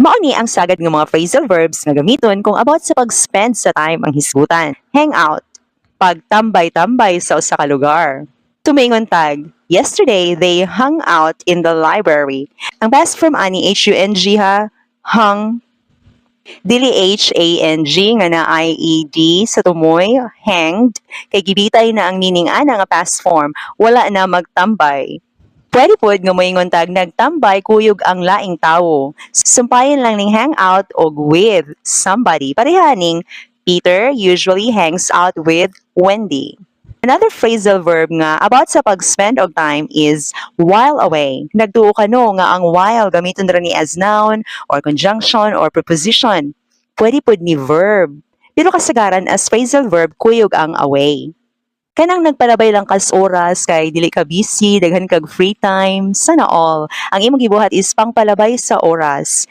Mao ni ang sagad nga mga phrasal verbs nga gamiton kung about sa pag-spend sa time ang hisgutan. Hang out. Pagtambay-tambay sa usa ka lugar. Tumingon tag, "Yesterday they hung out in the library." Ang past form ani, hung ha, hung. Dili hang nga na ied sa tumoy, hanged, kay gibitay na ang meaning ana nga past form, wala na magtambay. Pwede pod nga moingon tag nagtambay kuyog ang laing tawo. Sumpayan lang ning hang out og with somebody. Pareha ning "Peter usually hangs out with Wendy." Another phrasal verb nga about sa pag-spend og time is while away. Nagtuo ka no nga ang while gamiton ra ni as noun or conjunction or preposition. Pwede pod ni verb. Pero kasagaran as phrasal verb kuyog ang away. Kanang nagpalabay lang kas oras kay dili ka busy, daghan kag free time, sana all. Ang imong gibuhat is pangpalabay sa oras.